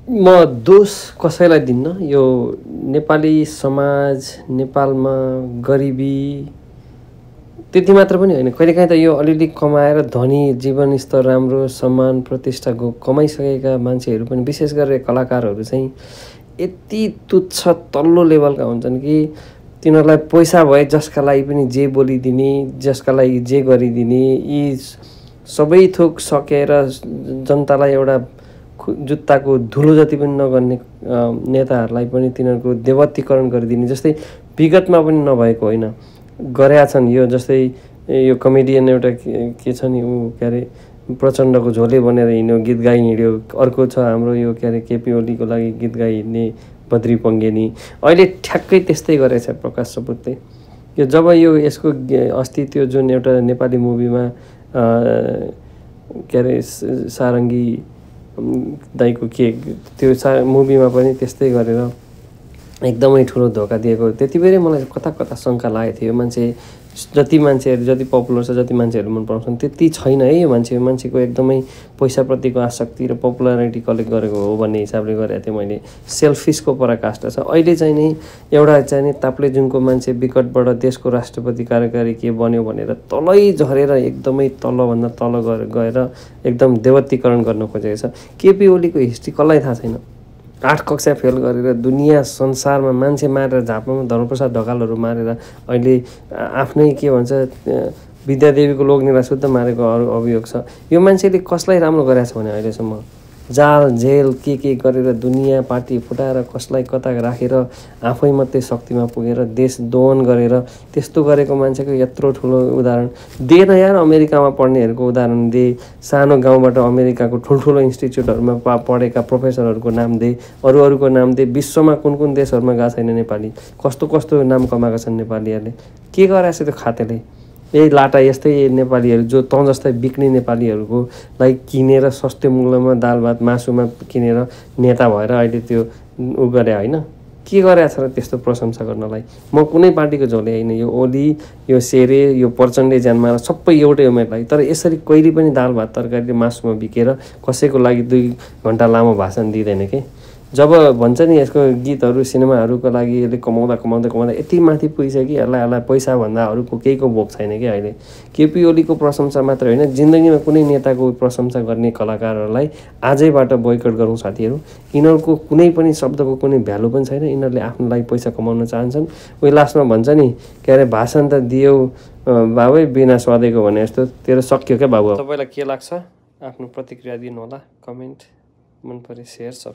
म दोष कसैलाई दिन्न। यो नेपाली समाज, नेपालमा गरिबी त्यति मात्र पनि होइन। कहिलेकाहीँ त यो अलिअलि कमाएर धनी जीवनस्तर राम्रो सम्मान प्रतिष्ठाको कमाइसकेका मान्छेहरू पनि विशेष गरेर कलाकारहरू चाहिँ यति तुच्छ तल्लो लेभलका हुन्छन् कि तिनीहरूलाई पैसा भए जसका लागि पनि जे बोलिदिने, जसका लागि जे गरिदिने, यी सबै थोक सकेर जनतालाई एउटा जुत्ताको धुलो जति पनि नगर्ने नेताहरूलाई पनि तिनीहरूको देवत्तीकरण गरिदिने। जस्तै विगतमा पनि नभएको होइन, गरेका छन्। यो जस्तै यो कमेडियन एउटा के छ नि, ऊ के अरे प्रचण्डको झोले बनेर हिँड्यो, गीत गाइ हिँड्यो। अर्को छ हाम्रो यो के अरे केपी ओलीको लागि गीत गाइ हिँड्ने बद्री पङ्गेनी। अहिले ठ्याक्कै त्यस्तै गरेछ प्रकाश सपुतले। यो जब यो यसको अस्ति त्यो जुन एउटा नेपाली मुभीमा के अरे सारङ्गी दाइको के त्यो मुभीमा पनि त्यस्तै गरेर एकदमै ठुलो धोका दिएको, त्यति बेरै मलाई कता कता शङ्का लागेको थियो। मान्छे मान्छेहरू जति पपुलर छ, जति मान्छेहरू मन पराउँछन् त्यति छैन है यो मान्छे। मान्छेको एकदमै पैसाप्रतिको आसक्ति र पपुलारिटी कलेक्ट गरेको हो भन्ने हिसाबले गरेको थिएँ मैले। सेल्फिसको पराकाष्ठा छ। अहिले चाहिँ नि एउटा चाहिँ नि ताप्लेजुङको मान्छे विकटबाट देशको राष्ट्रपति कार्यकारी के बन्यो भनेर तलै झरेर एकदमै तलभन्दा तल गएर एकदम देवत्तीकरण गर्न खोजेको छ। केपी ओलीको हिस्ट्री कसलाई थाहा छैन? 8 कक्षा फेल गरेर दुनियाँ संसारमा मान्छे मारेर, झापामा धर्मप्रसाद ढकालहरू मारेर, अहिले आफ्नै के भन्छ विद्यादेवीको लोग्नेलाई शुद्ध मारेको अभियोग छ। यो मान्छेले कसलाई राम्रो गरेको छ भने अहिलेसम्म जाल जेल के गरेर दुनियाँ पार्टी फुटाएर कसलाई कता राखेर आफै मात्रै शक्तिमा पुगेर देश दोहन गरेर त्यस्तो गरेको मान्छेको यत्रो ठुलो उदाहरण दे न यार। अमेरिकामा पढ्नेहरूको उदाहरण दे, सानो गाउँबाट अमेरिकाको ठुल्ठुलो इन्स्टिच्युटहरूमा पढेका प्रोफेसरहरूको नाम दे, अरूको नाम दे। विश्वमा कुन देशहरूमा गएको छैन नेपाली? कस्तो कस्तो नाम कमाएका छन् नेपालीहरूले? के गराएको छ त्यो खातेले? यही लाटा यस्तै नेपालीहरू जो तँ जस्तै बिक्ने नेपालीहरूको लागि किनेर सस्तो मूल्यमा दाल भात मासुमा किनेर नेता भएर अहिले त्यो उ गरे होइन? के गरेको छ र त्यस्तो प्रशंसा गर्नलाई? म कुनै पार्टीको झोले होइन। यो ओली, यो सेरे, यो प्रचण्डे ज्यानमा सबै एउटै हो मेरो लागि। तर यसरी कहिले पनि दाल भात तरकारी मासुमा बिकेर कसैको लागि 2 घन्टा लामो भाषण दिँदैन के। जब भन्छ नि यसको गीतहरू सिनेमाहरूको लागि यसले कमाउँदा यति माथि पुगिसक्यो कि यसलाई पैसाभन्दा अरूको केहीको भोग छैन कि अहिले। केपी ओलीको प्रशंसा मात्र होइन, जिन्दगीमा कुनै नेताको प्रशंसा गर्ने कलाकारहरूलाई आजैबाट बोयकट गरौँ साथीहरू। यिनीहरूको कुनै पनि शब्दको कुनै भ्यालु पनि छैन। यिनीहरूले आफ्नो लागि पैसा कमाउन चाहन्छन्। उही लास्टमा भन्छ नि के अरे भाषण त दियो बाबै बिना स्वादेको भने जस्तो, तेरो सक्यो क्या बाबु। तपाईँलाई के लाग्छ? आफ्नो प्रतिक्रिया दिनुहोला। कमेन्ट, मन परे सेयर, सब्सक्राइब।